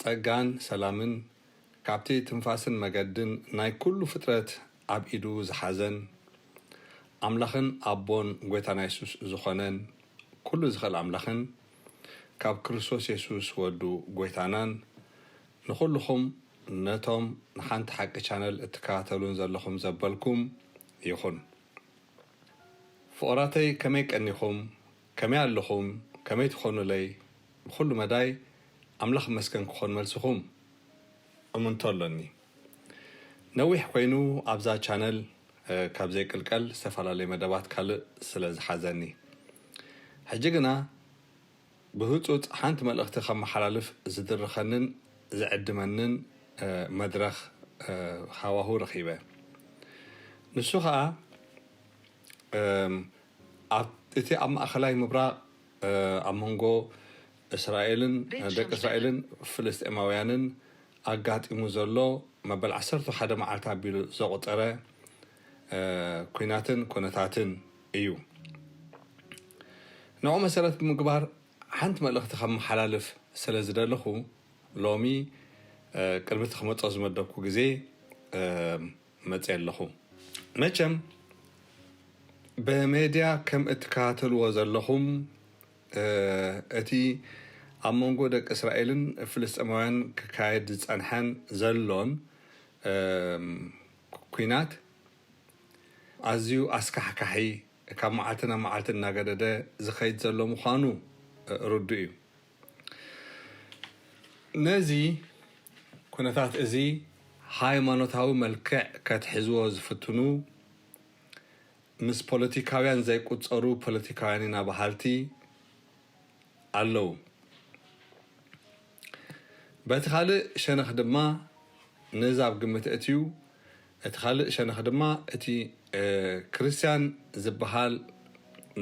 ጸጋን ሰላምን ካብቲ ትንፋስን መገድን ናይ ኩሉ ፍጥረት ኣብ ኢዱ ዝሓዘን ኣምላኽን ኣቦን ጎይታና የሱስ ዝኾነን ኩሉ ዝኽእል ኣምላኽን ካብ ክርስቶስ የሱስ ወዱ ጎይታናን ንኹልኹም ነቶም ንሓንቲ ሓቂ ቻነል እትከታተሉን ዘለኹም ዘበልኩም ይኹን። ፍቑራተይ ከመይ ቀኒኹም? ከመይ ኣለኹም? ከመይ ትኾኑለይ? ብኹሉ መዳይ ኣምላኽ መስገን ክኾን መልስኹም እምንቶ ኣሎኒ። ነዊሕ ኮይኑ ኣብዛ ቻነል ካብ ዘይቅልቀል ዝተፈላለየ መደባት ካልእ ስለ ዝሓዘኒ ሕጂ ግና ብህጹጽ ሓንቲ መልእኽቲ ከመሓላልፍ ዝድርኸንን ዝዕድመንን መድረኽ ሃዋሁ ረኺበ። ንሱ ኸኣ እቲ ኣብ ማእኸላይ ምብራቕ ኣብ መንጎ እስራኤልን ደቂ እስራኤልን ፍልስጤማውያንን ኣጋጢሙ ዘሎ መበል ዓሰርተ ሓደ መዓልቲ ኣቢሉ ዘቑጸረ ኲናትን ኩነታትን እዩ። ንዑ መሰረት ብምግባር ሓንቲ መልእኽቲ ከመሓላልፍ ስለ ዝደለኹ ሎሚ ቅድሚ እቲ ክመጾ ዝመደብኩ ግዜ መጽየ ኣለኹ። መቸም ብሜድያ ከም እትከታተልዎ ዘለኹም እቲ ኣብ መንጎ ደቂ እስራኤልን ፍልስጤማውያን ክካየድ ዝጸንሐን ዘሎን ኲናት ኣዝዩ ኣስካሕካሒ ካብ መዓልቲ ናብ መዓልቲ እናገደደ ዝኸይድ ዘሎ ምዃኑ ርዱእ እዩ። ነዚ ኩነታት እዚ ሃይማኖታዊ መልክዕ ከትሕዝዎ ዝፍትኑ ምስ ፖለቲካውያን ዘይቁጸሩ ፖለቲካውያን ኢና በሃልቲ ኣለዉ። በቲ ካልእ ሸነኽ ድማ ነዚ ኣብ ግምት እትዩ እቲ ካልእ ሸነኽ ድማ እቲ ክርስትያን ዝበሃል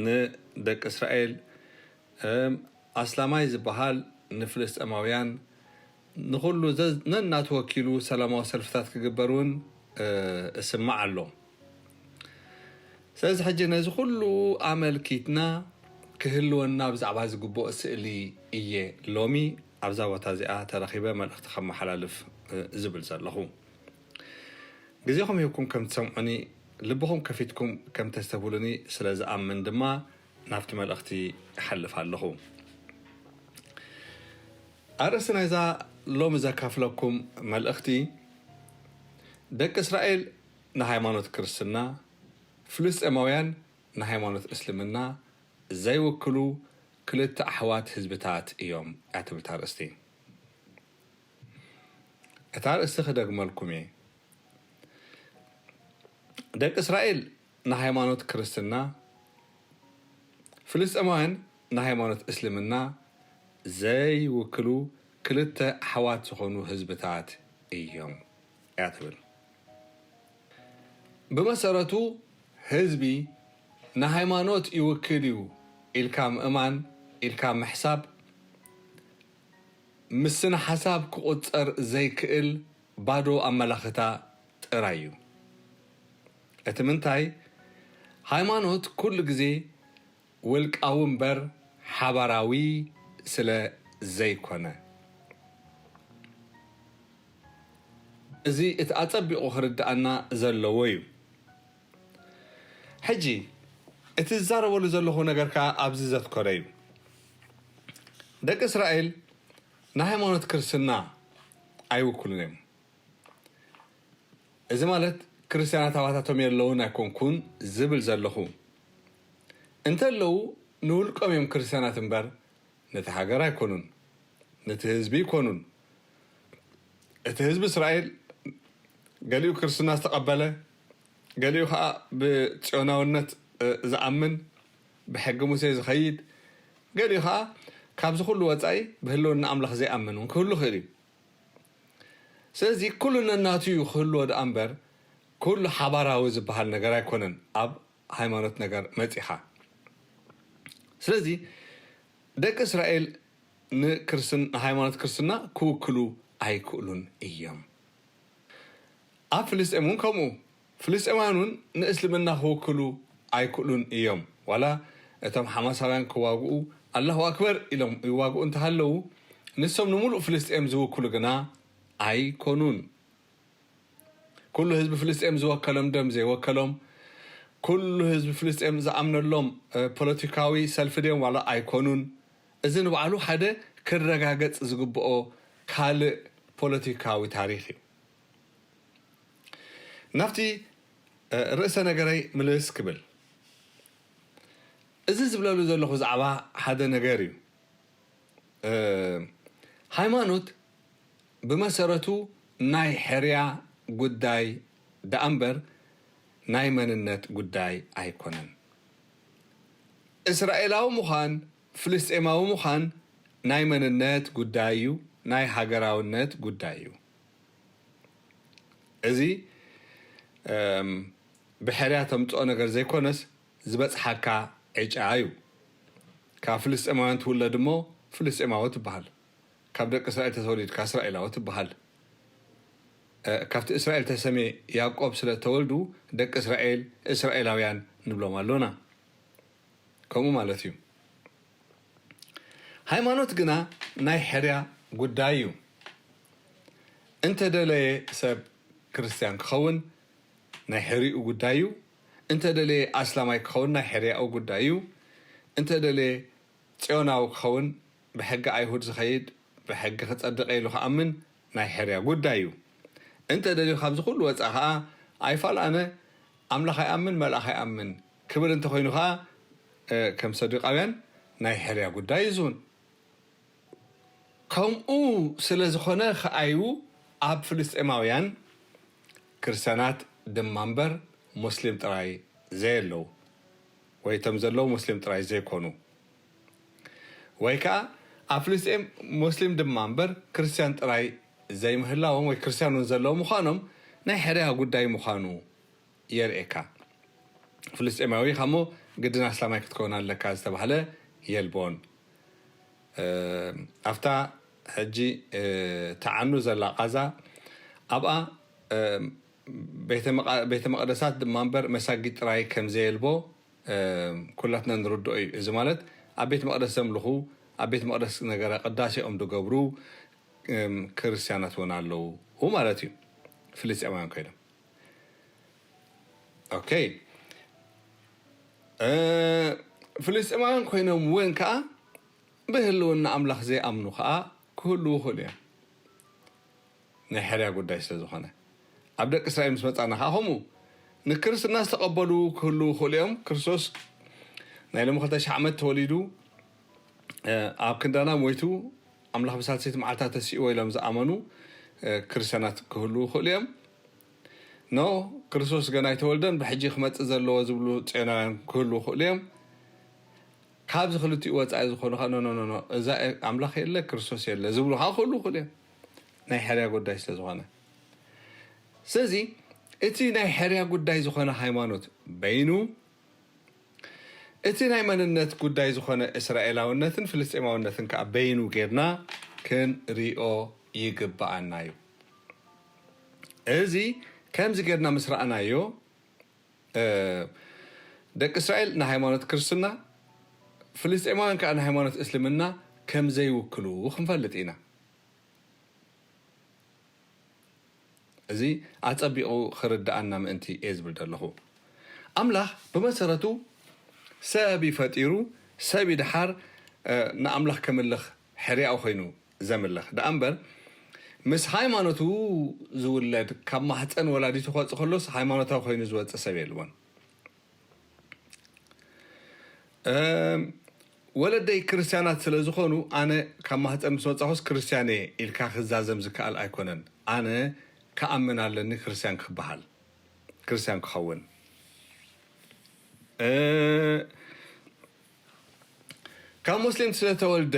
ንደቂ እስራኤል ኣስላማይ ዝበሃል ንፍልስጤማውያን ንኹሉ ነናቱ ወኪሉ ሰላማዊ ሰልፍታት ክግበር እውን እስማዕ ኣሎ። ስለዚ ሕጂ ነዚ ኩሉ ኣመልኪትና ክህልወና ብዛዕባ ዝግብኦ ስእሊ እየ ሎሚ ኣብዛ ቦታ እዚኣ ተረኺበ መልእኽቲ ከመሓላልፍ ዝብል ዘለኹ። ግዜኹም ሂብኩም ከም ትሰምዑኒ ልብኹም ከፊትኩም ከም ተስተብህሉኒ ስለ ዝኣምን ድማ ናብቲ መልእኽቲ እሓልፍ ኣለኹ። ኣርእስቲ ናይዛ ሎሚ ዘካፍለኩም መልእኽቲ ደቂ እስራኤል ንሃይማኖት ክርስትና፣ ፍልስጤማውያን ንሃይማኖት እስልምና ዘይውክሉ ክልተ ኣሕዋት ህዝብታት እዮም እያ ትብል እታ ኣርእስቲ። እታ ኣርእስቲ ክደግመልኩም እየ። ደቂ እስራኤል ንሃይማኖት ክርስትና፣ ፍልስጤማውያን ንሃይማኖት እስልምና ዘይውክሉ ክልተ ኣሕዋት ዝኾኑ ህዝብታት እዮም እያ ትብል። ብመሰረቱ ህዝቢ ንሃይማኖት ይውክል እዩ ኢልካ ምእማን ኢልካ ምሕሳብ ምስ ስነ ሓሳብ ክቑጸር ዘይክእል ባዶ ኣመላኽታ ጥራይ እዩ። እቲ ምንታይ ሃይማኖት ኩሉ ግዜ ውልቃዊ እምበር ሓባራዊ ስለ ዘይኮነ። እዚ እቲ ኣጸቢቑ ክርድኣና ዘለዎ እዩ። ሕጂ እቲ ዝዛረበሉ ዘለኹ ነገር ከኣ ኣብዚ ዘትኮረ እዩ። ደቂ እስራኤል ንሃይማኖት ክርስትና ኣይውክሉን እዮም። እዚ ማለት ክርስትያናት ኣባታቶም የለውን ኣይኮንኩን ዝብል ዘለኹ። እንተለዉ ንውልቆም እዮም ክርስትያናት እምበር ነቲ ሃገር ኣይኮኑን፣ ነቲ ህዝቢ ኣይኮኑን። እቲ ህዝቢ እስራኤል ገሊኡ ክርስትና ዝተቐበለ፣ ገሊኡ ኸዓ ብጽዮናውነት ዝኣምን፣ ብሕጊ ሙሴ ዝኸይድ፣ ገሊኡ ኸዓ ካብዚ ኩሉ ወጻኢ ብህልውና ኣምላኽ ዘይኣምን እውን ክህሉ ይኽእል እዩ። ስለዚ ኩሉ ነናቱ እዩ ክህልዎ ደኣ እምበር ኩሉ ሓባራዊ ዝበሃል ነገር ኣይኮነን ኣብ ሃይማኖት ነገር መጺኻ። ስለዚ ደቂ እስራኤል ንክርስትን ንሃይማኖት ክርስትና ክውክሉ ኣይክእሉን እዮም። ኣብ ፍልስጤም እውን ከምኡ ፍልስጤማውያን እውን ንእስልምና ክውክሉ ኣይክእሉን እዮም። ዋላ እቶም ሓማሳውያን ክዋግኡ ኣላሁ ኣክበር ኢሎም ይዋግኡ እንተሃለዉ ንሶም ንምሉእ ፍልስጤም ዝውክሉ ግና ኣይኮኑን። ኩሉ ህዝቢ ፍልስጤም ዝወከሎም ደም ዘይወከሎም፣ ኩሉ ህዝቢ ፍልስጤም ዝኣምነሎም ፖለቲካዊ ሰልፊ ድዮም ዋላ ኣይኮኑን፣ እዚ ንባዕሉ ሓደ ክረጋገጽ ዝግብኦ ካልእ ፖለቲካዊ ታሪኽ እዩ። ናብቲ ርእሰ ነገረይ ምልስ ክብል፣ እዚ ዝብለሉ ዘለኹ ዛዕባ ሓደ ነገር እዩ። ሃይማኖት ብመሰረቱ ናይ ሕርያ ጉዳይ ደኣ እምበር ናይ መንነት ጉዳይ ኣይኮነን። እስራኤላዊ ምዃን፣ ፍልስጤማዊ ምዃን ናይ መንነት ጉዳይ እዩ፣ ናይ ሃገራውነት ጉዳይ እዩ። እዚ ብሕርያ ተምፅኦ ነገር ዘይኮነስ ዝበፅሓካ ዕጫ እዩ። ካብ ፍልስጤማውያን ትውለድ እሞ ፍልስጤማዊ ትበሃል። ካብ ደቂ እስራኤል ተተወሊድካ እስራኤላዊ ትበሃል። ካብቲ እስራኤል ተሰሜ ያዕቆብ ስለ ተወልዱ ደቂ እስራኤል እስራኤላውያን ንብሎም ኣሎና። ከምኡ ማለት እዩ። ሃይማኖት ግና ናይ ሕርያ ጉዳይ እዩ። እንተደለየ ሰብ ክርስትያን ክኸውን ናይ ሕርይኡ ጉዳይ እዩ። እንተደለየ ኣስላማይ ክኸውን ናይ ሕርያኡ ጉዳይ እዩ። እንተደለየ ጽዮናዊ ክኸውን ብሕጊ ኣይሁድ ዝኸይድ ብሕጊ ክጸድቕ ኢሉ ክኣምን ናይ ሕርያ ጉዳይ እዩ። እንተ ደልዩ ካብዚ ኩሉ ወጻኢ ኸኣ ኣይፋል ኣነ ኣምላኽ ኣይኣምን መልኣኽ ኣይኣምን ክብል እንተኾይኑ ኸኣ ከም ሰዱቃውያን ናይ ሕርያ ጉዳይ እዩ ዝውን። ከምኡ ስለ ዝኾነ ኸኣዩ ኣብ ፍልስጤማውያን ክርስትያናት ድማ እምበር ሙስሊም ጥራይ ዘየለዉ ወይ እቶም ዘለዉ ሙስሊም ጥራይ ዘይኮኑ ወይ ከዓ ኣብ ፍልስጤም ሙስሊም ድማ እምበር ክርስትያን ጥራይ ዘይምህላዎም ወይ ክርስትያን እውን ዘለዉ ምዃኖም ናይ ሕርያ ጉዳይ ምዃኑ የርእየካ። ፍልስጤማዊ ኢኻ እሞ ግድን ኣስላማይ ክትከውን ኣለካ ዝተባህለ የልቦን። ኣብታ ሕጂ ተዓኑ ዘላ ቃዛ ኣብኣ ቤተ መቕደሳት ድማ እምበር መሳጊድ ጥራይ ከም ዘየልቦ ኩላትና ንርድኦ እዩ። እዚ ማለት ኣብ ቤት መቕደስ ዘምልኹ ኣብ ቤት መቕደስ ነገረ ቅዳሴኦም ዝገብሩ ክርስትያናት እውን ኣለዉ ማለት እዩ። ፍልስጤማውያን ኮይኖም ኦኬ ፍልስጤማውያን ኮይኖም እውን ከዓ ብህልውና ኣምላኽ ዘይኣምኑ ከዓ ክህልዉ ይኽእሉ እዮም። ናይ ሕርያ ጉዳይ ስለ ዝኾነ ኣብ ደቂ እስራኤል ምስ መጻና ከዓ ከምኡ ንክርስትና ዝተቐበሉ ክህልዉ ይኽእሉ እዮም። ክርስቶስ ናይ ሎሚ ክልተ ሺሕ ዓመት ተወሊዱ ኣብ ክንዳና ሞይቱ ኣምላኽ ብሳልሰይቲ መዓልታ ተሲእዎ ኢሎም ዝኣመኑ ክርስትያናት ክህልዉ ይኽእሉ እዮም። ኖ ክርስቶስ ገና ኣይተወልደን ብሕጂ ክመፅእ ዘለዎ ዝብሉ ፅዮናውያን ክህልዉ ይኽእሉ እዮም። ካብዚ ክልቲኡ ወፃኢ ዝኾኑ ከዓ ኖ ኖ ኖ እዛ ኣምላኽ የለ ክርስቶስ የለ ዝብሉ ከዓ ክህልዉ ይኽእሉ እዮም። ናይ ሕርያ ጉዳይ ስለ ዝኾነ ስለዚ እቲ ናይ ሕርያ ጉዳይ ዝኾነ ሃይማኖት በይኑ እቲ ናይ መንነት ጉዳይ ዝኾነ እስራኤላውነትን ፍልስጤማውነትን ከዓ በይኑ ጌርና ክንሪኦ ይግብኣና እዩ። እዚ ከምዚ ጌርና ምስ ረኣናዮ ደቂ እስራኤል ንሃይማኖት ክርስትና ፍልስጤማውያን ከዓ ንሃይማኖት እስልምና ከም ዘይውክሉ ክንፈልጥ ኢና። እዚ ኣጸቢቑ ክርድኣና ምእንቲ እየ ዝብል ዘለኹ። ኣምላኽ ብመሰረቱ ሰብ እዩ ፈጢሩ፣ ሰብ እዩ ደሓር ንኣምላኽ ከምልኽ ሕርያኡ ኮይኑ ዘምልኽ ደኣ እምበር ምስ ሃይማኖቱ ዝውለድ ካብ ማህፀን ወላዲቱ ክወፅእ ከሎስ ሃይማኖታዊ ኮይኑ ዝወፅእ ሰብ የልቦን። ወለደይ ክርስትያናት ስለ ዝኾኑ ኣነ ካብ ማህፀን ምስ ወፃኹስ ክርስትያን እየ ኢልካ ክዛዘም ዝከኣል ኣይኮነን። ኣነ ክኣምን ኣለኒ ክርስትያን ክበሃል ክርስትያን ክኸውን ካብ ሙስሊም ስለተወልደ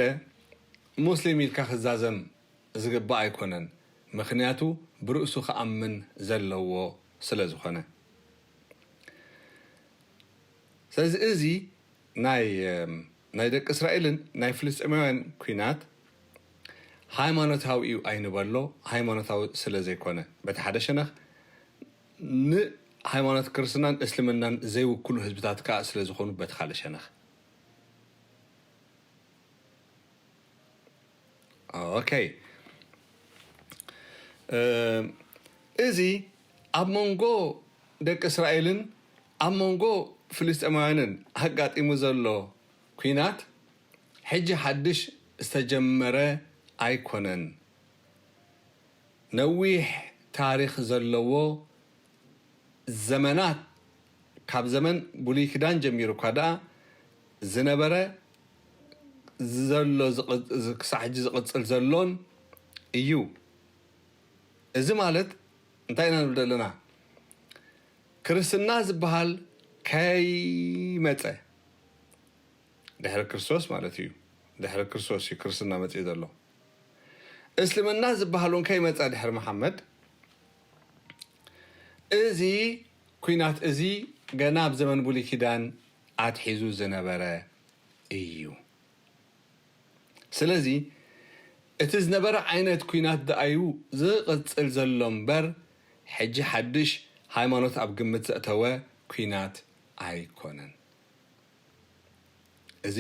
ሙስሊም ኢልካ ክዛዘም ዝግባእ ኣይኮነን። ምኽንያቱ ብርእሱ ክኣምን ዘለዎ ስለ ዝኾነ ስለዚ እዚ ናይ ናይ ደቂ እስራኤልን ናይ ፍልስጤማውያን ኩናት ሃይማኖታዊ እዩ ኣይንበሎ። ሃይማኖታዊ ስለ ዘይኮነ በቲ ሓደ ሸነኽ ንሃይማኖት ክርስትናን እስልምናን ዘይውክሉ ህዝብታት ከዓ ስለ ዝኾኑ በቲ ካልእ ሸነኽ ኦኬ። እዚ ኣብ መንጎ ደቂ እስራኤልን ኣብ መንጎ ፍልስጤማውያንን ኣጋጢሙ ዘሎ ኲናት ሕጂ ሓድሽ ዝተጀመረ ኣይኮነን። ነዊሕ ታሪኽ ዘለዎ፣ ዘመናት፣ ካብ ዘመን ብሉይ ኪዳን ጀሚሩ እኳ ደኣ ዝነበረ፣ ዘሎ ዝቕ- ዝ- ክሳዕ ሕጂ ዝቕጽል ዘሎን እዩ። እዚ ማለት እንታይ ኢና ንብል ዘለና? ክርስትና ዝበሃል ከይመጸ፣ ድሕሪ ክርስቶስ ማለት እዩ። ድሕሪ ክርስቶስ እዩ ክርስትና መጺኡ ዘሎ። እስልምና ዝበሃል እውን ከይመጸ ድሕሪ መሓመድ፣ እዚ ኲናት እዚ ገና ኣብ ዘመን ብሉይ ኪዳን ኣትሒዙ ዝነበረ እዩ። ስለዚ እቲ ዝነበረ ዓይነት ኲናት ደኣዩ ዝቕጽል ዘሎ እምበር፣ ሕጂ ሓድሽ ሃይማኖት ኣብ ግምት ዘእተወ ኲናት ኣይኮነን። እዚ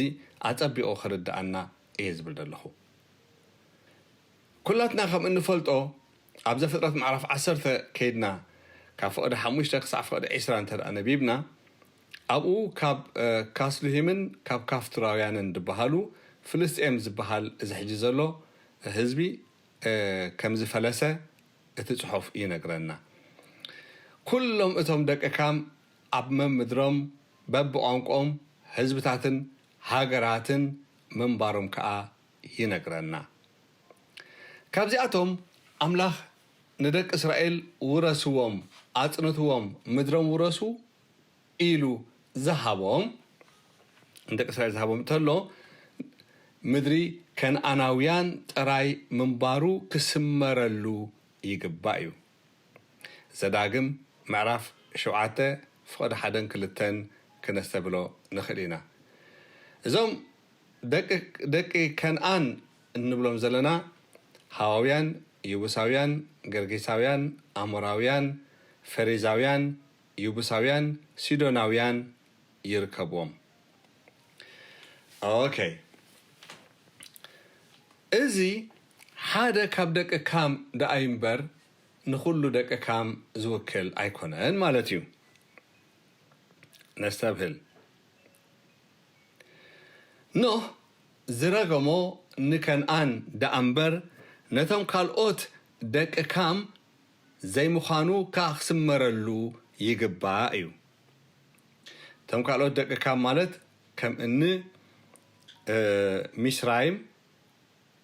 ኣጸቢቑ ክርድኣና እየ ዝብል ዘለኹ። ኩላትና ከም እንፈልጦ፣ ኣብ ዘፍጥረት ምዕራፍ ዓሰርተ ከይድና፣ ካብ ፍቕዲ ሓሙሽተ ክሳዕ ፍቕዲ ዒስራ እንተ ደኣ ነቢብና፣ ኣብኡ ካብ፣ እ፣ ካስሉሂምን ካብ ካፍቱራውያንን ዝበሃሉ፣ ፍልስጤም ዝበሃል እዚ ሕጂ ዘሎ ህዝቢ፣ እ፣ ከም ዝፈለሰ እቲ ጽሑፍ ይነግረና። ኩሎም እቶም ደቂ ካም ኣብ መምድሮም በብቋንቋኦም ህዝብታትን ሃገራትን ምንባሮም ከኣ ይነግረና። ካብዚኣቶም ኣምላኽ ንደቂ እስራኤል ውረስዎም፣ ኣጽንትዎም፣ ምድሮም ውረሱ ኢሉ ዝሃቦም፣ ንደቂ እስራኤል ዝሃቦም እንተሎ፣ ምድሪ ከነኣናውያን ጥራይ ምንባሩ ክስመረሉ ይግባእ እዩ። ዘዳግም ምዕራፍ ሸውዓተ ፍቕዲ ሓደን ክልተን ክነስተብሎ ንኽእል ኢና። እዞም ደቂ፣ ደቂ ከነኣን እንብሎም ዘለና ሃዋውያን፣ የቡሳውያን፣ ገርጌሳውያን፣ ኣሞራውያን፣ ፈሪዛውያን፣ የቡሳውያን፣ ሲዶናውያን ይርከብዎም። ኦኬ። እዚ ሓደ ካብ ደቂ ካም ደኣይ እምበር ንኹሉ ደቂ ካም ዝውክል ኣይኮነን ማለት እዩ። ነስተብህል። ኖህ ዝረገሞ ንከንኣን ደኣ እምበር ነቶም ካልኦት ደቂ ካም ዘይምዃኑ ከኣ ክስመረሉ ይግባእ እዩ። እቶም ካልኦት ደቂ ካም ማለት ከም እኒ፣ እ፣ ሚስራይም፣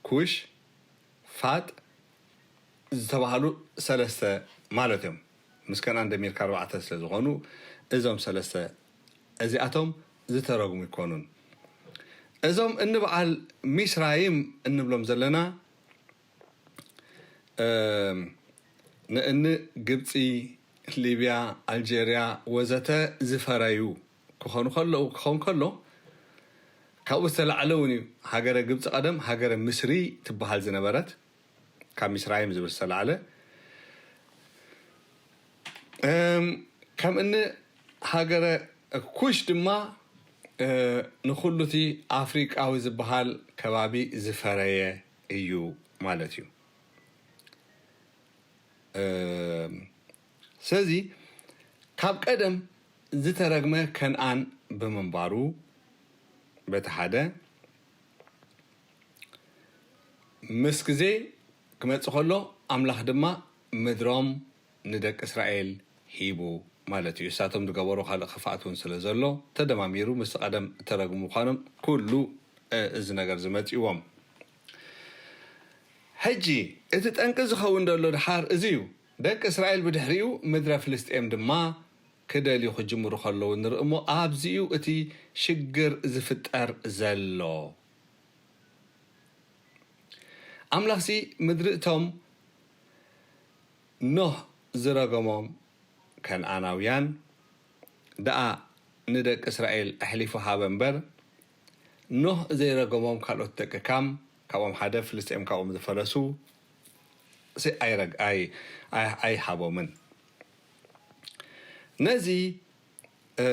ኩሽ፣ ፋጥ ዝተባህሉ ሰለስተ ማለት እዮም። ምስ ከነኣን ደሚርካ ኣርባዕተ ስለ ዝኾኑ እዞም ሰለስተ እዚኣቶም ዝተረጉሙ ይኮኑን። እዞም እንበዓል ሚስራይም እንብሎም ዘለና፣ እም፣ ንእኒ ግብፂ፣ ሊብያ፣ ኣልጀርያ ወዘተ ዝፈረዩ ክኾኑ ከለዉ፣ ክኸውን ከሎ ካብኡ ዝተላዕለ እውን እዩ። ሃገረ ግብፂ ቀደም ሃገረ ምስሪ ትበሃል ዝነበረት፣ ካብ ሚስራይም ዝብል ዝተላዕለ። እም፣ ከም እኒ ሃገረ ኩሽ ድማ፣ እ፣ ንኹሉ እቲ ኣፍሪቃዊ ዝበሃል ከባቢ ዝፈረየ እዩ ማለት እዩ። እም፣ ስለዚ ካብ ቀደም ዝተረግመ ከንኣን ብምንባሩ በቲ ሓደ፣ ምስ ግዜ ክመጽእ ከሎ ኣምላኽ ድማ ምድሮም ንደቂ እስራኤል ሂቡ ማለት እዩ። እሳቶም ዝገበሮ ካልእ ክፍኣት እውን ስለ ዘሎ ተደማሚሩ ምስቲ ቀደም እተረግሙ ምዃኖም ኩሉ፣ እ፣ እዚ ነገር ዝመጽእዎም። ሕጂ እቲ ጠንቂ ዝኸውን ዘሎ ድሓር እዚ እዩ። ደቂ እስራኤል ብድሕሪኡ ምድረ ፍልስጤም ድማ ክደልዩ ክጅምሩ ከለዉ ንርኢ እሞ ኣብዚ'ዩ እቲ ሽግር ዝፍጠር ዘሎ። ኣምላኽሲ ምድሪ እቶም ኖህ ዝረገሞም ከነኣናውያን ደኣ ንደቂ እስራኤል ኣሕሊፉ ሃበ እምበር፣ ኖህ ዘይረገሞም ካልኦት ደቂ ካም፣ ካብኦም ሓደ ፍልስጤም ካብኦም ዝፈለሱ፣ ሲ-፣ ኣይረግ-፣ ኣይ-፣ ኣይ-፣ ኣይሃቦምን። ነዚ፣ እ፣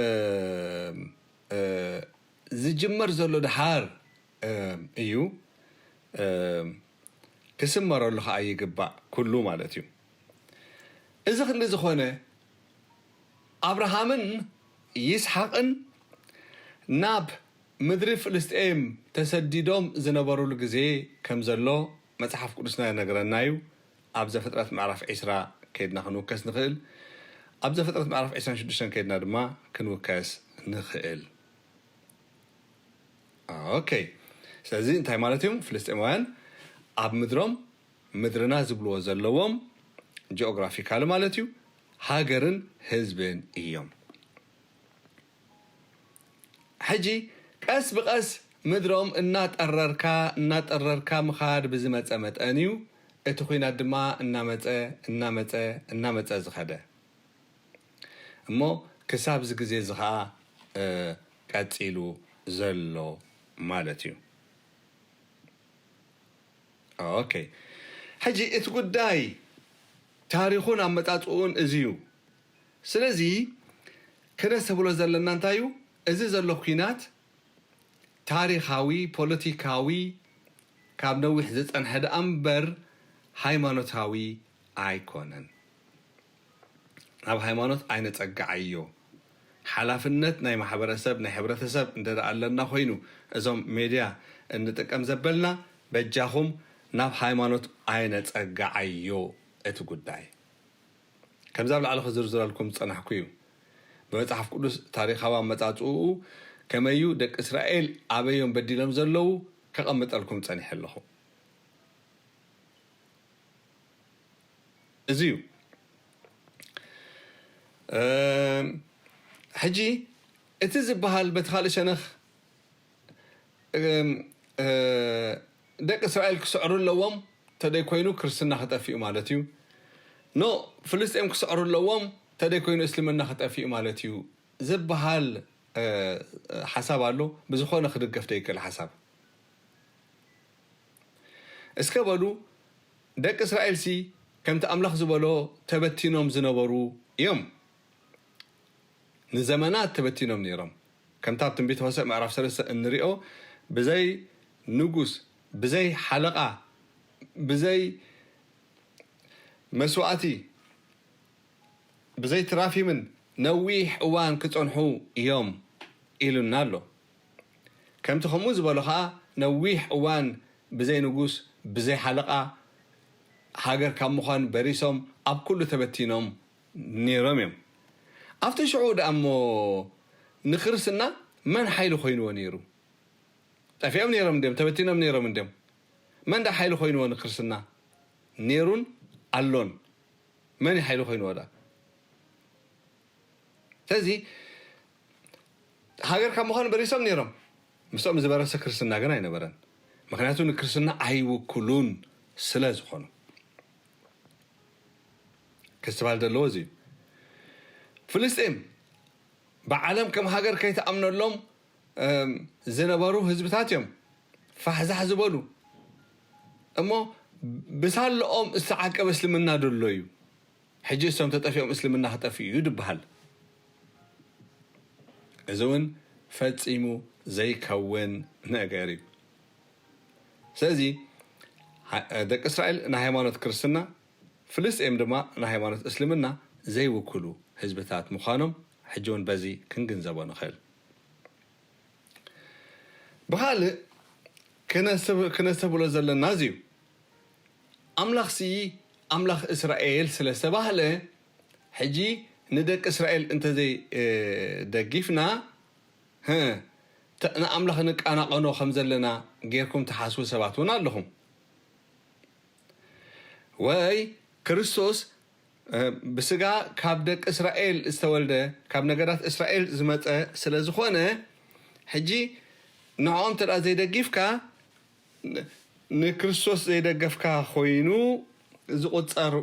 እ፣ ዝጅመር ዘሎ ድሓር፣ እ፣ እዩ። እ፣ ክስመረሉ ከዓ ይግባእ ኩሉ ማለት እዩ። እዚ ክንዲ ዝኾነ ኣብርሃምን ይስሓቅን ናብ ምድሪ ፍልስጤም ተሰዲዶም ዝነበሩሉ ግዜ ከም ዘሎ መጽሓፍ ቅዱስና ይነግረና እዩ። ኣብ ዘፍጥረት ምዕራፍ ዒስራ ከይድና ክንውከስ ንኽእል። ኣብ ዘፍጥረት ምዕራፍ ዒስራን ሽዱሽተን ከይድና ድማ ክንውከስ ንኽእል። ኦኬ፣ ስለዚ እንታይ ማለት እዮም? ፍልስጤማውያን ኣብ ምድሮም፣ ምድርና ዝብልዎ ዘለዎም፣ ጂኦግራፊካሊ ማለት እዩ፣ ሃገርን ህዝብን እዮም። ሕጂ ቀስ ብቐስ ምድሮም እናጠረርካ እናጠረርካ ምኻድ ብዝመፀ መጠን እዩ እቲ ኲናት ድማ እናመፀ እናመፀ እናመፀ ዝኸደ። እሞ ክሳብ እዚ ግዜ እዚ ኸዓ ቀፂሉ ዘሎ ማለት እዩ። ኦኬ፣ ሕጂ እቲ ጉዳይ ታሪኹን ኣመፃፅኡን እዚ እዩ። ስለዚ ክነስተብሎ ዘለና እንታይ እዩ? እዚ ዘሎ ኲናት ታሪኻዊ፣ ፖለቲካዊ፣ ካብ ነዊሕ ዝፀንሐ ደኣ እምበር ሃይማኖታዊ ኣይኮነን። ናብ ሃይማኖት ኣይነፀግዓዮ። ሓላፍነት ናይ ማሕበረሰብ፣ ናይ ሕብረተሰብ እንተ ደኣ ኣለና ኮይኑ፣ እዞም ሜድያ እንጥቀም ዘበልና፣ በጃኹም ናብ ሃይማኖት ኣይነፀግዓዮ እቲ ጉዳይ። ከምዚ ኣብ ላዕሊ ክዝርዝረልኩም ዝጸናሕኩ እዩ። ብመጽሓፍ ቅዱስ ታሪኻዊ ኣመጻጽኡ ከመይ እዩ፣ ደቂ እስራኤል ኣበዮም በዲሎም ዘለዉ ከቐምጠልኩም ጸኒሐ ኣለኹ። እዚ እዩ። እም፣ ሕጂ እቲ ዝበሃል በቲ ካልእ ሸነኽ፣ እም፣ እ፣ ደቂ እስራኤል ክስዕሩ ኣለዎም፣ ተደይ ኮይኑ ክርስትና ክጠፍእ ማለት እዩ። ኖ፣ ፍልስጤም ክስዕሩ ኣለዎም፣ ተደይ ኮይኑ እስልምና ክጠፍእ ማለት እዩ ዝበሃል፣ እ፣ ሓሳብ ኣሎ። ብዝኾነ ክድገፍ ደይክእል ሓሳብ። እስከ በሉ፣ ደቂ እስራኤልሲ ከምቲ ኣምላኽ ዝበሎ ተበቲኖም ዝነበሩ እዮም። ንዘመናት ተበቲኖም ነይሮም። ከምታ ኣብ ትንቢት ሆሴዕ ምዕራፍ ሰለስተ እንሪኦ፣ ብዘይ ንጉስ፣ ብዘይ ሓለቓ፣ ብዘይ መስዋእቲ፣ ብዘይ ትራፊምን ነዊሕ እዋን ክጸንሑ እዮም ኢሉና ኣሎ። ከምቲ ከምኡ ዝበሎ ኸኣ ነዊሕ እዋን ብዘይ ንጉስ፣ ብዘይ ሓለቓ፣ ሃገር ካብ ምዃን በሪሶም ኣብ ኩሉ ተበቲኖም ነይሮም እዮም። ኣብቲ ሽዑ ደኣ እሞ ንክርስትና መን ሓይሊ ኮይንዎ ነይሩ? ጠፊኦም ነይሮም እንድዮም፣ ተበቲኖም ነይሮም እንድዮም። መን ደኣ ሓይሊ ኮይንዎ ንክርስትና? ነይሩን ኣሎን። መን እዩ ሓይሊ ኮይንዎ ደኣ? ስለዚ ሃገር ካብ ምዃን በሪሶም ነይሮም። ምስኦም ዝበረሰ ክርስትና ግን ኣይነበረን። ምኽንያቱ ንክርስትና ኣይውክሉን ስለ ዝኾኑ። ክስትባል ዘለዎ እዚ እዩ። ፍልስጤም ብዓለም ከም ሃገር ከይተኣምነሎም፣ እም፣ ዝነበሩ ህዝብታት እዮም። ፋሕዛሕ ዝበሉ። እሞ ብሳለኦም ዝተዓቀበ እስልምና ዶ ኣሎ እዩ? ሕጂ እሶም ተጠፊኦም እስልምና ክጠፍእ እዩ ድበሃል። እዚ እውን ፈጺሙ ዘይከውን ነገር እዩ። ስለዚ ሃ-፣ ደቂ እስራኤል ንሃይማኖት ክርስትና፣ ፍልስጤም ድማ ንሃይማኖት እስልምና ዘይውክሉ ህዝብታት ምዃኖም ሕጂ እውን በዚ ክንግንዘቦ ንኽእል። ብኻልእ ክነስተብ-፣ ክነስተብሎ ዘለና እዚ እዩ። ኣምላኽሲ ኣምላኽ እስራኤል ስለ ዝተባህለ፣ ሕጂ ንደቂ እስራኤል እንተዘይ፣ እ፣ ደጊፍና፣ ህ፣ ተ-፣ ንኣምላኽ ንቃናቐኖ ከም ዘለና ጌርኩም ትሓስቡ ሰባት እውን ኣለኹም። ወይ ክርስቶስ፣ እ፣ ብስጋ ካብ ደቂ እስራኤል ዝተወልደ፣ ካብ ነገዳት እስራኤል ዝመጸ ስለ ዝኾነ፣ ሕጂ ንዕኦም እንተ ደኣ ዘይደጊፍካ፣ ን-፣ ንክርስቶስ ዘይደገፍካ ኮይኑ ዝቑጸር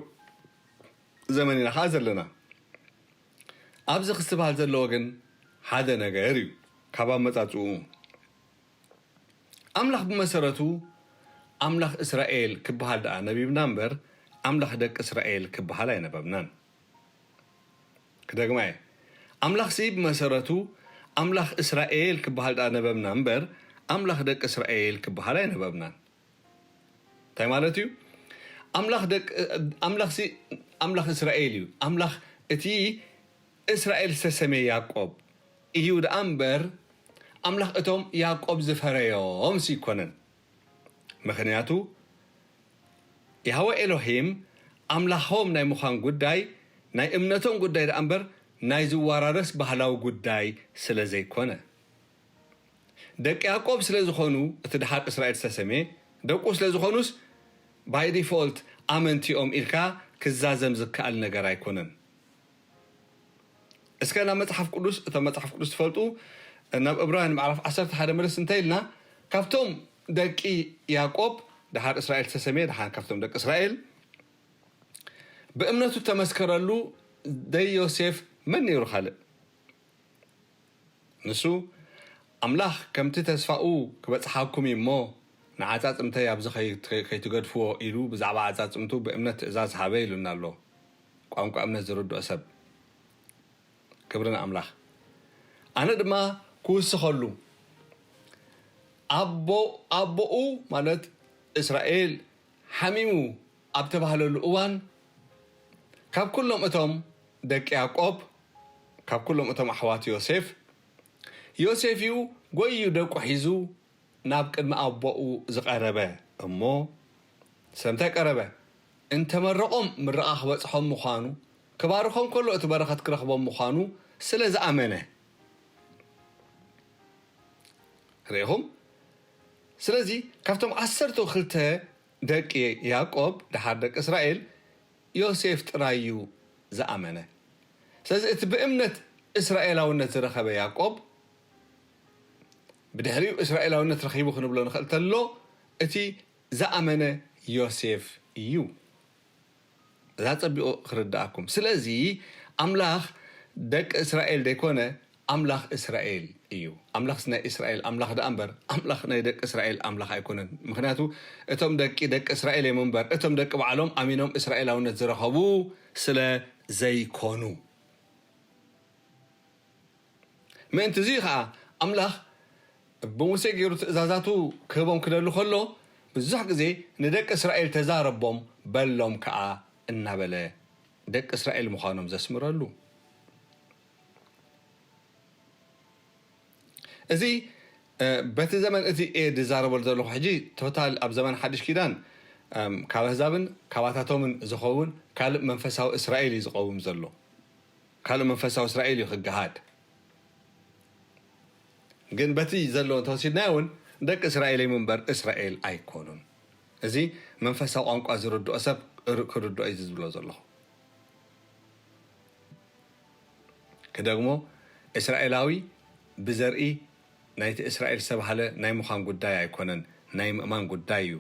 ዘመን ኢና ኸዓ ዘለና። ኣብዚ ክስትብሃል ዘለዎ ግን ሓደ ነገር እዩ፣ ካብ ኣመጻጽኡ። ኣምላኽ ብመሰረቱ ኣምላኽ እስራኤል ክበሃል ደኣ ነቢብና እምበር፣ ኣምላኽ ደቂ እስራኤል ክበሃል ኣይነበብናን። ክደግማ እየ። ኣምላኽሲ ብመሰረቱ ኣምላኽ እስራኤል ክበሃል ደኣ ነበብና እምበር፣ ኣምላኽ ደቂ እስራኤል ክበሃል ኣይነበብናን። እንታይ ማለት እዩ? ኣምላኽ ደቂ ኣምላኽ ሲ ኣምላኽ እስራኤል እዩ። ኣምላኽ እቲ እስራኤል ዝተሰመየ ያዕቆብ እዩ ደኣ እምበር፣ ኣምላኽ እቶም ያዕቆብ ዝፈረዮም ሲ ኣይኮነን። ምኽንያቱ ያህወ ኤሎሂም ኣምላኾም ናይ ምዃን ጉዳይ ናይ እምነቶም ጉዳይ ደኣ እምበር ናይ ዝወራረስ ባህላዊ ጉዳይ ስለ ዘይኮነ፣ ደቂ ያዕቆብ ስለ ዝኾኑ፣ እቲ ደሓር እስራኤል ዝተሰምየ ደቁ ስለ ዝኾኑስ፣ ባይ ዲፎልት ኣመንቲኦም ኢልካ ክዛዘም ዝከኣል ነገር ኣይኮነን። እስከ ናብ መጽሓፍ ቅዱስ፣ እቶም መጽሓፍ ቅዱስ ትፈልጡ፣ ናብ ዕብራውያን ምዕራፍ ዓሰርተ ሓደ መለስ እንተ ኢልና፣ ካብቶም ደቂ ያዕቆብ፣ ደሓር እስራኤል ዝተሰምየ፣ ደሓር ካብቶም ደቂ እስራኤል፣ ብእምነቱ ተመስከረሉ ደይ ዮሴፍ መን ነይሩ ካልእ? ንሱ፣ ኣምላኽ ከምቲ ተስፋኡ ክበጽሓኩም እዩ እሞ፣ ንዓጻጽምተይ ኣብዚ ከይ-፣ ከይ-፣ ከይትገድፍዎ ኢሉ ብዛዕባ ዓጻጽምቱ ብእምነት ትእዛዝ ሃበ ኢሉና ኣሎ። ቋንቋ እምነት ዝርድኦ ሰብ። ክብሪ ንኣምላኽ። ኣነ ድማ ክውስኸሉ፣ ኣቦ-፣ ኣቦኡ ማለት እስራኤል ሓሚሙ ኣብ ተባህለሉ እዋን፣ ካብ ኩሎም እቶም ደቂ ያዕቆብ፣ ካብ ኩሎም እቶም ኣሕዋት ዮሴፍ፣ ዮሴፍ እዩ ጎይዩ ደቁ ሒዙ ናብ ቅድሚ ኣቦኡ ዝቐረበ እሞ፣ ስለምንታይ ቀረበ? እንተመረቖም ምርቓ ክበጽሖም ምዃኑ፣ ክባርኾም ከሎ እቲ በረኸት ክረኽቦም ምዃኑ ስለ ዝኣመነ። ርኢኹም? ስለዚ ካብቶም ዓሰርተ ክልተ ደቂ ያዕቆብ፣ ደሓር ደቂ እስራኤል፣ ዮሴፍ ጥራይ እዩ ዝኣመነ። ስለዚ እቲ ብእምነት እስራኤላውነት ዝረኸበ ያዕቆብ፣ ብድሕሪኡ እስራኤላውነት ረኺቡ ክንብሎ ንኽእል ተሎ፣ እቲ ዝኣመነ ዮሴፍ እዩ። እዛ ጸቢቑ ክርድኣኩም። ስለዚ ኣምላኽ ደቂ እስራኤል ደይኮነ፣ ኣምላኽ እስራኤል እዩ። ኣምላኽስ ናይ እስራኤል ኣምላኽ ደኣ እምበር፣ ኣምላኽ ናይ ደቂ እስራኤል ኣምላኽ ኣይኮነን። ምኽንያቱ እቶም ደቂ፣ ደቂ እስራኤል እዮም እምበር፣ እቶም ደቂ ባዕሎም ኣሚኖም እስራኤላውነት ዝረኸቡ ስለ ዘይኮኑ። ምእንቲ እዚ ኸኣ ኣምላኽ ብሙሴ ገይሩ ትእዛዛቱ ክህቦም ክደሊ ከሎ፣ ብዙሕ ግዜ ንደቂ እስራኤል ተዛረቦም፣ በሎም ከኣ እናበለ ደቂ እስራኤል ምዃኖም ዘስምረሉ። እዚ፣ እ፣ በቲ ዘመን እቲ እየ ዝዛረበሉ ዘለኹ። ሕጂ ቶታል ኣብ ዘመን ሓድሽ ኪዳን፣ እም፣ ካብ ኣህዛብን ካባታቶምን ዝኸውን ካልእ መንፈሳዊ እስራኤል እዩ ዝቐውም ዘሎ። ካልእ መንፈሳዊ እስራኤል እዩ ክገሃድ። ግን በቲ ዘሎ እንተወሲድናዮ እውን ደቂ እስራኤል እዮም እምበር እስራኤል ኣይኮኑን። እዚ መንፈሳዊ ቋንቋ ዝርድኦ ሰብ ክር-፣ ክርድኦ እዩ ዝብሎ ዘለኹ። ክደግሞ፣ እስራኤላዊ ብዘርኢ ናይቲ እስራኤል ዝተባህለ ናይ ምዃን ጉዳይ ኣይኮነን፣ ናይ ምእማን ጉዳይ እዩ።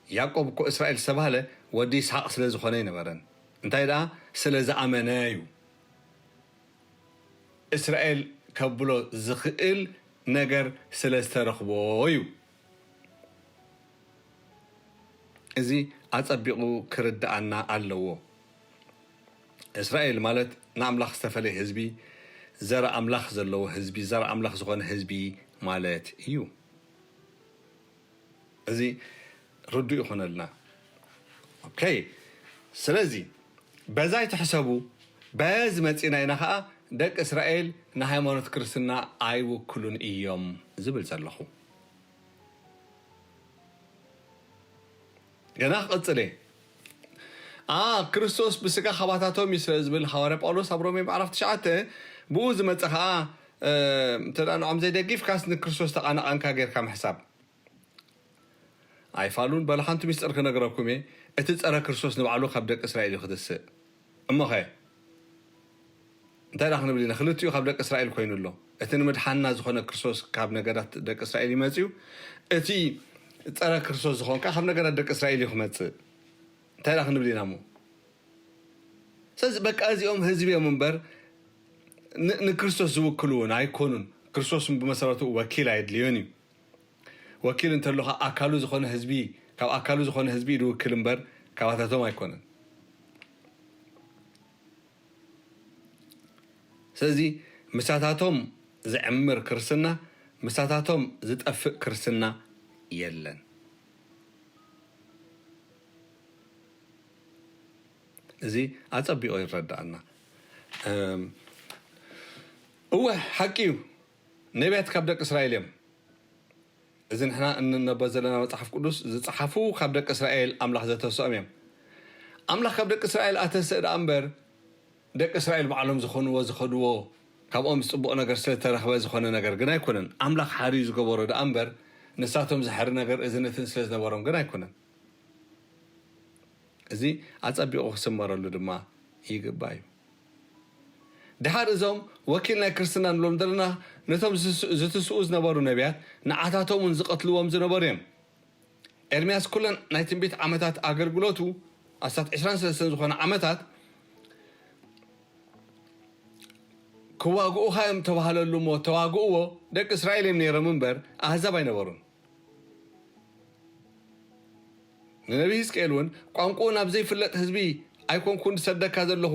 ያዕቆብ እኮ እስራኤል ዝተባህለ ወዲ ይስሓቕ ስለ ዝኾነ ኣይነበረን። እንታይ ደኣ? ስለ ዝኣመነ እዩ። እስራኤል ከብሎ ዝኽእል ነገር ስለ ዝተረኽቦ እዩ። እዚ ኣጸቢቑ ክርድኣና ኣለዎ። እስራኤል ማለት ንኣምላኽ ዝተፈለየ ህዝቢ፣ ዘር ኣምላኽ ዘለዎ ህዝቢ፣ ዘር ኣምላኽ ዝኾነ ህዝቢ ማለት እዩ። እዚ ርዱእ ይኾነልና። ኦኬ፣ ስለዚ በዛ ኣይትሕሰቡ፣ በዚ መጺና ኢና ኸኣ ደቂ እስራኤል ንሃይማኖት ክርስትና ኣይውክሉን እዮም ዝብል ዘለኹ። ገና ክቕጽል እየ። ኣ፣ ክርስቶስ ብስጋ ካባታቶም እዩ ስለ ዝብል ሃዋርያ ጳውሎስ ኣብ ሮሜ ምዕራፍ ትሽዓተ፣ ብኡ ዝመጸ ኸኣ፣ እ፣ እንተ ደኣ ንዖም ዘይደጊፍካስ ንክርስቶስ ተቓናቓንካ ጌርካ ምሕሳብ። ኣይፋሉን። በሉ ሓንቲ ሚስጥር ክነግረኩም እየ። እቲ ጸረ ክርስቶስ ንባዕሉ ካብ ደቂ እስራኤል እዩ ክትስእ። እሞኸ? እንታይ ደኣ ክንብል ኢና? ክልቲኡ ካብ ደቂ እስራኤል ኮይኑ ኣሎ። እቲ ንምድሓንና ዝኾነ ክርስቶስ ካብ ነገዳት ደቂ እስራኤል ይመጽእ እዩ። እቲ ጸረ ክርስቶስ ዝኾን ከኣ ካብ ነገዳት ደቂ እስራኤል እዩ ክመጽእ። እንታይ ደኣ ክንብል ኢና እሞ? ስለዚ በቃ እዚኦም ህዝቢ እዮም እምበር ን-፣ ንክርስቶስ ዝውክሉ እውን ኣይኮኑን። ክርስቶስ ብመሰረቱ ወኪል ኣየድልዮን እዩ። ወኪል እንተሎ ኸኣ ኣካሉ ዝኾነ ህዝቢ፣ ካብ ኣካሉ ዝኾነ ህዝቢ እዩ ዝውክል እምበር ካባታቶም ኣይኮነን። ስለዚ ምሳታቶም ዝዕምር ክርስትና፣ ምሳታቶም ዝጠፍእ ክርስትና የለን። እዚ ኣጸቢቑ ይረዳኣና። እም፣ እወ፣ ሓቂ እዩ። ነቢያት ካብ ደቂ እስራኤል እዮም። እዚ ንሕና እንነበ ዘለና መጽሓፍ ቅዱስ ዝጸሓፉ ካብ ደቂ እስራኤል ኣምላኽ ዘተስኦም እዮም። ኣምላኽ ካብ ደቂ እስራኤል ኣተስእ ደኣ እምበር፣ ደቂ እስራኤል ባዕሎም ዝኾንዎ ዝኸድዎ፣ ካብኦም ጽቡቕ ነገር ስለ ተረኽበ ዝኾነ ነገር ግን ኣይኮነን። ኣምላኽ ሓርዩ ዝገበሮ ደኣ እምበር፣ ንሳቶም ዝሕሪ ነገር እዝነትን ስለ ዝነበሮም ግን ኣይኮነን። እዚ ኣጸቢቑ ክስመረሉ ድማ ይግባእ እዩ። ድሓር እዞም ወኪል ናይ ክርስትና ንብሎም ዘለና፣ ነቶም ዝስ-፣ ዝትስኡ ዝነበሩ ነቢያት፣ ንዓታቶም እውን ዝቐትልዎም ዝነበሩ እዮም። ኤርምያስ ኩለን ናይ ትንቢት ዓመታት ኣገልግሎቱ፣ ኣስታት ዕስራን ሰለስተን ዝኾነ ዓመታት፣ ክዋግኡኻ እዮም ተባህለሉ እሞ ተዋግእዎ፣ ደቂ እስራኤል እዮም ነይሮም እምበር፣ ኣህዛብ ኣይነበሩን። ንነቢ ህዝቅኤል እውን፣ ቋንቋኡ ናብ ዘይፍለጥ ህዝቢ ኣይኮንኩን ዝሰደካ ዘለኹ፣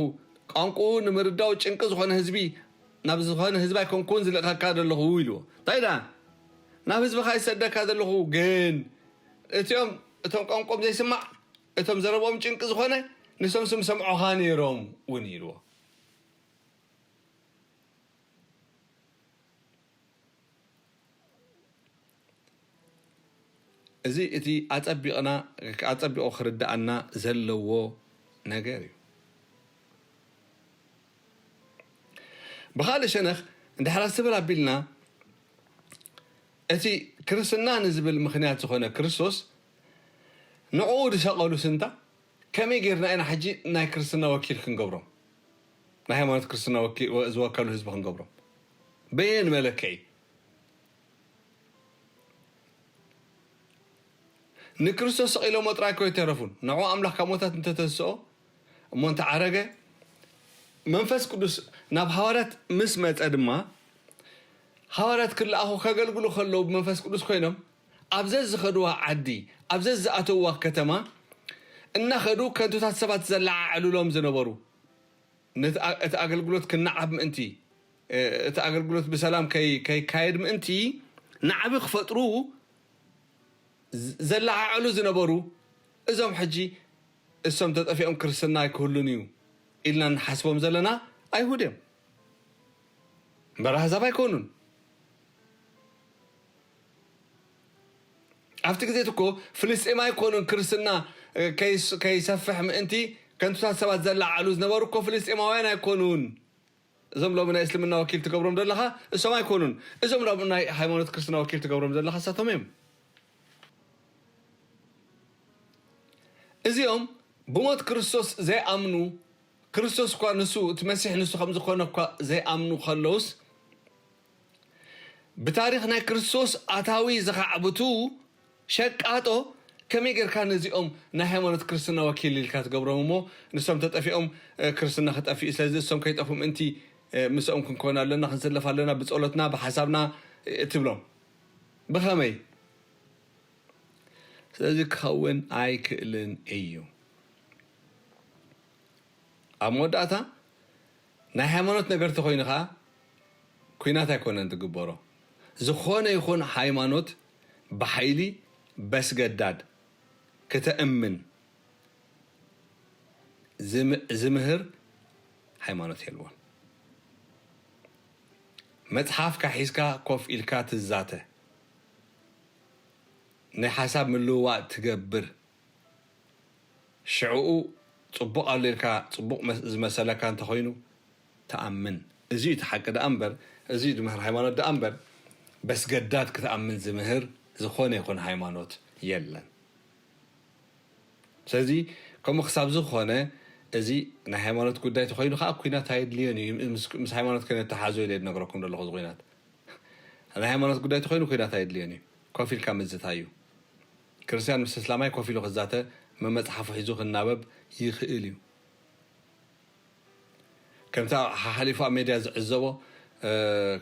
ቋንቋኡ ንምርዳኡ ጭንቂ ዝኾነ ህዝቢ፣ ናብ ዝኾነ ህዝቢ ኣይኮንኩን ዝልእኸካ ዘለኹ ኢልዎ። እንታይ ደኣ? ናብ ህዝብኻ ይሰደካ ዘለኹ፣ ግን እቲኦም፣ እቶም ቋንቋኦም ዘይስማዕ፣ እቶም ዘረብኦም ጭንቂ ዝኾነ፣ ንሶም ስም ሰምዖኻ ነይሮም እውን ኢልዎ። እዚ እቲ ኣጸቢቕና፣ ኣጸቢቑ ክርድኣና ዘለዎ ነገር እዩ። ብኻልእ ሸነኽ፣ እንድሕር ኣስብል ኣቢልና፣ እቲ ክርስትና ንዝብል ምኽንያት ዝኾነ ክርስቶስ፣ ንዕኡ ዝሰቐሉ ስንታ፣ ከመይ ጌርና ኢና ሕጂ ናይ ክርስትና ወኪል ክንገብሮም? ናይ ሃይማኖት ክርስትና ወኪ-፣ ወ-፣ ዝወከሉ ህዝቢ ክንገብሮም? በየን መለክዒ? ንክርስቶስ ሰቒሎሞ ጥራይ እኮ ኣይተረፉን። ንዕኡ ኣምላኽ ካብ ሞታት እንተተንስኦ፣ እሞ እንተ ዓረገ፣ መንፈስ ቅዱስ ናብ ሃዋርያት ምስ መጸ ድማ፣ ሃዋርያት ክለኣኹ ከገልግሉ ከለዉ ብመንፈስ ቅዱስ ኮይኖም፣ ኣብ ዘዝኸድዋ ዓዲ፣ ኣብ ዘዝኣተውዋ ከተማ እናኸዱ ከንቱታት ሰባት ዘለዓዕሉሎም ዝነበሩ፣ ነቲ ኣ-፣ እቲ ኣገልግሎት ክነዓብ ምእንቲ፣ እ፣ እቲ ኣገልግሎት ብሰላም ከይ-፣ ከይካየድ ምእንቲ ናዕቢ ክፈጥሩ ዝ-፣ ዘለዓዕሉ ዝነበሩ፣ እዞም ሕጂ እሶም ተጠፊኦም ክርስትና ኣይክህሉን እዩ ኢልና ንሓስቦም ዘለና ኣይሁድ እዮም። እምበር ኣህዛብ ኣይኮኑን። ኣብቲ ግዜ እቲ እኮ ፍልስጤም ኣይኮኑን ክርስትና፣ እ፣ ከይስ-፣ ከይሰፍሕ ምእንቲ ከንቱታት ሰባት ዘለዓዕሉ ዝነበሩ እኮ ፍልስጤማውያን ኣይኮኑን። እዞም ሎሚ ናይ እስልምና ወኪል ትገብሮም ዘለኻ እሶም ኣይኮኑን። እዞም ሎሚ ናይ ሃይማኖት ክርስትና ወኪል ትገብሮም ዘለኻ እሳቶም እዮም። እዚኦም ብሞት ክርስቶስ ዘይኣምኑ፣ ክርስቶስ እኳ ንሱ፣ እቲ መሲሕ ንሱ ከም ዝኾነ እኳ ዘይኣምኑ ከለውስ፣ ብታሪኽ ናይ ክርስቶስ ኣታዊ ዝኻዕብቱ ሸቃጦ፣ ከመይ ጌርካ ነዚኦም ናይ ሃይማኖት ክርስትና ወኪል ኢልካ ትገብሮም እሞ፣ ንሶም ተጠፊኦም፣ እ፣ ክርስትና ክጠፍእ እዩ። ስለዚ እሶም ከይጠፍኡ ምእንቲ፣ እ፣ ምስኦም ክንኮን ኣለና፣ ክንስለፍ ኣለና፣ ብጸሎትና፣ ብሓሳብና፣ እ፣ ትብሎም። ብኸመይ? ስለዚ ክኸውን ኣይክእልን እዩ። ኣብ መወዳእታ ናይ ሃይማኖት ነገር ተኾይኑ ኸዓ ኲናት ኣይኮነን ትግበሮ። ዝኾነ ይኹን ሃይማኖት ብሓይሊ በስገዳድ ክተእምን ዝም-፣ ዝምህር ሃይማኖት የልቦን። መጽሓፍካ ሒዝካ ኮፍ ኢልካ ትዛተ፣ ናይ ሓሳብ ምልውዋጥ ትገብር፣ ሽዕኡ ጽቡቕ ኣሎ ኢልካ ጽቡቕ መስ-፣ ዝመሰለካ እንተኾይኑ ትኣምን። እዚ እዩ እቲ ሓቂ ደኣ እምበር፣ እዚ እዩ ዝምህር ሃይማኖት ደኣ እምበር፣ በስገዳድ ክትኣምን ዝምህር ዝኾነ ይኹን ሃይማኖት የለን። ስለዚ ከምኡ ክሳብ ዝኾነ፣ እዚ ናይ ሃይማኖት ጉዳይ ተኾይኑ ከዓ ኲናት ኣየድልዮን እዩ። ምስ፣ ምስ ሃይማኖት ከነተሓዞ ኢለ ዝነግረኩም ዘለኹ፣ እዚ ኲናት ናይ ሃይማኖት ጉዳይ ተኾይኑ ኲናት ኣየድልዮን እዩ። ኮፍ ኢልካ ምዝታይ እዩ። ክርስትያን ምስ እስላማይ ኮፍ ኢሉ ክዛተ፣ መመጽሓፉ ሒዙ ክናበብ ይኽእል እዩ። ከምቲ ሓሓሊፉ ኣብ ሜድያ ዝዕዘቦ፣ እ፣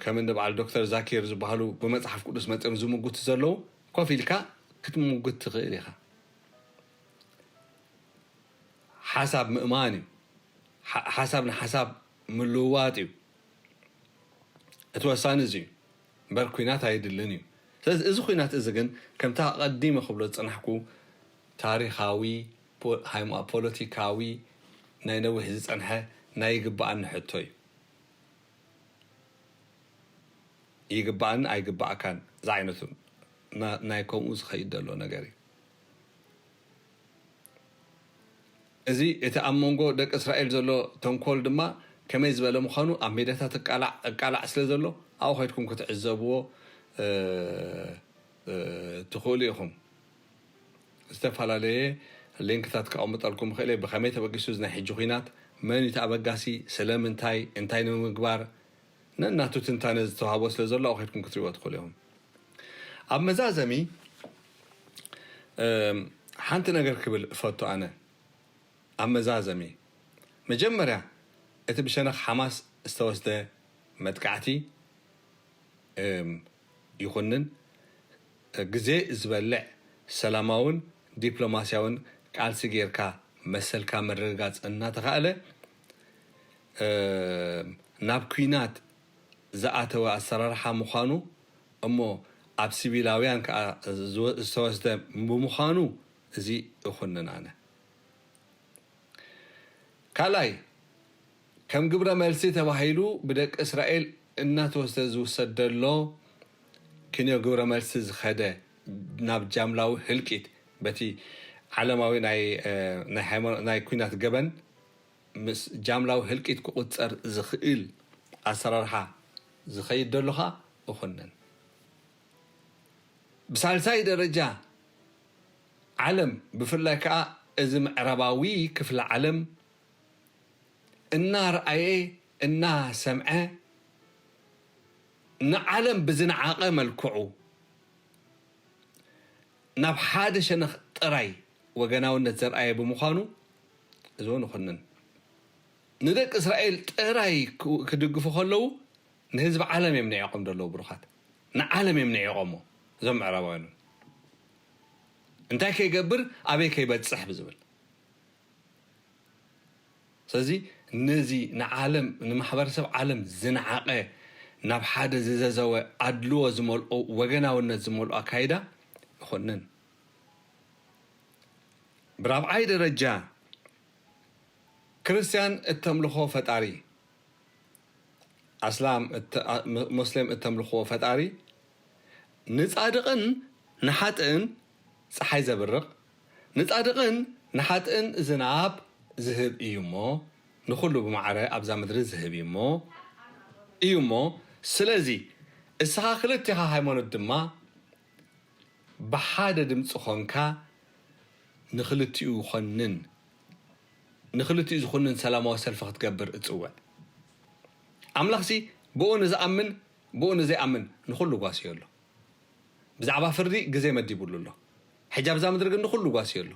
ከም እንደ በዓል ዶክተር ዛኪር ዝበሃሉ ብመጽሓፍ ቅዱስ መጺኦም ዝምጉቱ ዘለዉ፣ ኮፍ ኢልካ ክትምጉት ትኽእል ኢኻ። ሓሳብ ምእማን እዩ። ሓ-፣ ሓሳብ ንሓሳብ ምልውዋጥ እዩ። እቲ ወሳኒ እዚ እዩ። እምበር ኲናት ኣይድልን እዩ። ስለዚ እዚ ኲናት እዚ ግን ከምቲ ኣቐዲመ ክብሎ ዝጸናሕኩ ታሪኻዊ፣ ፖ-፣ ሃይማ-፣ ፖለቲካዊ ናይ ነዊሕ ዝጸንሐ ናይ ይግባኣኒ ሕቶ እዩ። ይግባኣኒ ኣይግባኣካን ዝዓይነቱ ና-፣ ናይ ከምኡ ዝኸይድ ዘሎ ነገር እዩ። እዚ እቲ ኣብ መንጎ ደቂ እስራኤል ዘሎ ተንኮል ድማ ከመይ ዝበለ ምዃኑ ኣብ ሜዳታት እቃላዕ፣ እቃላዕ ስለ ዘሎ ኣብኡ ከይድኩም ክትዕዘብዎ፣ እ፣ እ፣ ትኽእሉ ኢኹም። ዝተፈላለየ ሊንክታት ከቐምጠልኩም እኽእል እየ። ብኸመይ ተበጊሱ እዚ ናይ ሕጂ ኲናት? መን እዩ እቲ ኣበጋሲ? ስለምንታይ? እንታይ ንምግባር? ነናቱ ትንታነ ዝተዋህቦ ስለ ዘሎ ኣብኡ ከይድኩም ክትሪእዎ ትኽእሉ ኢኹም። ኣብ መዛዘሚ፣ እም፣ ሓንቲ ነገር ክብል እፈቱ ኣነ። ኣብ መዛዘሚ፣ መጀመርያ እቲ ብሸነኽ ሓማስ ዝተወስደ መጥቃዕቲ፣ እም፣ ይኹንን፣ ግዜ ዝበልዕ ሰላማውን ዲፕሎማስያውን ቃልሲ ጌርካ መሰልካ ምርግጋጽ እናተኻእለ፣ እም፣ ናብ ኲናት ዝኣተወ ኣሰራርሓ ምዃኑ እሞ ኣብ ሲቪላውያን ከኣ ዝወ-፣ ዝተወስደ ብምዃኑ እዚ እኹንን ኣነ። ካልኣይ፣ ከም ግብረ መልሲ ተባሂሉ ብደቂ እስራኤል እናተወስደ ዝውሰድ ዘሎ ክንዮ ግብረ መልሲ ዝኸደ ናብ ጃምላዊ ህልቂት በቲ ዓለማዊ ናይ፣ እ፣ ናይ ሃይማኖ-፣ ናይ ኲናት ገበን ምስ ጃምላዊ ህልቂት ክቑጸር ዝኽእል ኣሰራርሓ ዝኸይድ ዘሎ ኸኣ እኹንን። ብሳልሳይ ደረጃ ዓለም፣ ብፍላይ ከኣ እዚ ምዕራባዊ ክፍለ ዓለም እናረኣየ እናሰምዐ ንዓለም ብዝነዓቐ መልክዑ ናብ ሓደ ሸነኽ ጥራይ ወገናውነት ዘርኣየ ብምዃኑ፣ እዚ እውን ይኹንን። ንደቂ እስራኤል ጥራይ ክ-፣ ክድግፉ ከለዉ ንህዝቢ ዓለም እዮም ንዒቖም ዘለዉ ብሩኻት። ንዓለም እዮም ንዒቖሞ እዞም ምዕራባውያን እውን። እንታይ ከይገብር ኣበይ ከይበጽሕ ብዝብል። ስለዚ ነዚ ንዓለም፣ ንማሕበረሰብ ዓለም ዝነዓቐ፣ ናብ ሓደ ዝዘዘወ ኣድልዎ ዝመልኦ፣ ወገናውነት ዝመልኦ ኣካይዳ ይኹንን። ብራብዓይ ደረጃ ክርስትያን እተምልኾ ፈጣሪ፣ ኣስላም እተ-፣ ኣ-፣ ም-፣ ሙስሊም እተምልኽዎ ፈጣሪ ንጻድቕን ንሓጥእን ጸሓይ ዘብርቕ፣ ንጻድቕን ንሓጥእን ዝናብ ዝህብ እዩ እሞ፣ ንኹሉ ብማዕረ ኣብዛ ምድሪ ዝህብ እዩ እሞ፣ እዩ እሞ፣ ስለዚ እስኻ ክልቴኻ ሃይማኖት ድማ ብሓደ ድምፂ ኾንካ ንኽልቲኡ ኾንን፣ ንኽልቲኡ ዝኾንን ሰላማዊ ሰልፊ ክትገብር እፅውዕ። ኣምላኽሲ ብኡ ንዝኣምን ብኡ ንዘይኣምን ንኹሉ ጓስዮ ኣሎ። ብዛዕባ ፍርዲ ግዜ መዲቡሉ ኣሎ። ሕጂ ኣብዛ ምድሪ ግን ንኹሉ ጓስዮ ኣሎ።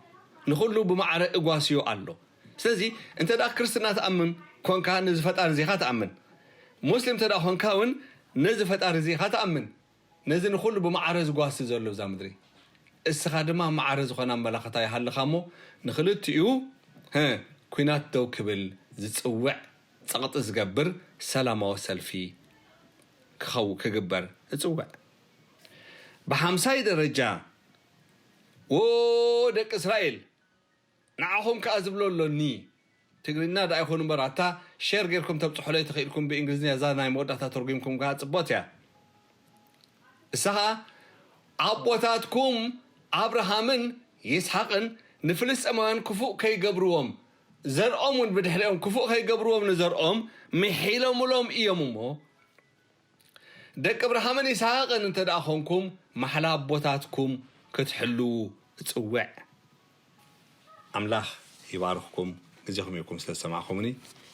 ንኹሉ ብማዕረ እጓስዮ ኣሎ። ስለዚ እንተ ደኣ ክርስትና ትኣምን ኮንካ ነዚ ፈጣሪ እዚኻ ትኣምን፣ ሙስሊም እንተ ደኣ ኮንካ እውን ነዚ ፈጣሪ እዚኻ ትኣምን። ነዚ ንኹሉ ብማዕረ ዝጓሲ ዘሎ እዛ ምድሪ፣ እስኻ ድማ ማዕረ ዝኾነ ኣመላኽታ ይሃልኻ እሞ፣ ንኽልቲኡ፣ ህ፣ ኲናት ደው ክብል ዝጽውዕ፣ ጸቕጢ ዝገብር ሰላማዊ ሰልፊ ክኸው-፣ ክግበር እጽውዕ። ብሓምሳይ ደረጃ፣ ዎ ደቂ እስራኤል፣ ንዓኹም ከኣ ዝብሎ ኣሎኒ። ትግርኛ ደኣ ይኹን እምበር፣ ኣታ ሼር ጌርኩም ተብጽሑለይ ተኽኢልኩም ብእንግሊዝኛ እዛ ናይ መወዳእታ ተርጒምኩም ከኣ ጽብቕቲ እያ። እሳ ኸኣ፣ ኣቦታትኩም ኣብርሃምን ይስሓቅን ንፍልስጤማውያን ክፉእ ከይገብርዎም፣ ዘርኦም እውን ብድሕሪኦም ክፉእ ከይገብርዎም ንዘርኦም ምሒሎምሎም እዮም እሞ፣ ደቂ ኣብርሃምን ይስሓቅን እንተ ደኣ ኾንኩም፣ ማሕላ ኣቦታትኩም ክትሕልዉ እጽውዕ። ኣምላኽ ይባርኽኩም፣ ግዜኹም ሂብኩም ስለ ዝሰማዕኩምኒ።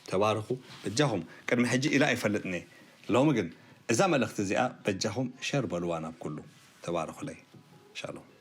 ተባረኹ። በጃኹም፣ ቅድሚ ሕጂ ኢለ ኣይፈልጥን እየ። ሎሚ ግን እዛ መልእኽቲ እዚኣ በጃኹም ሸር በልዋ ናብ ኩሉ። ተባረኹለይ። ሻሎም።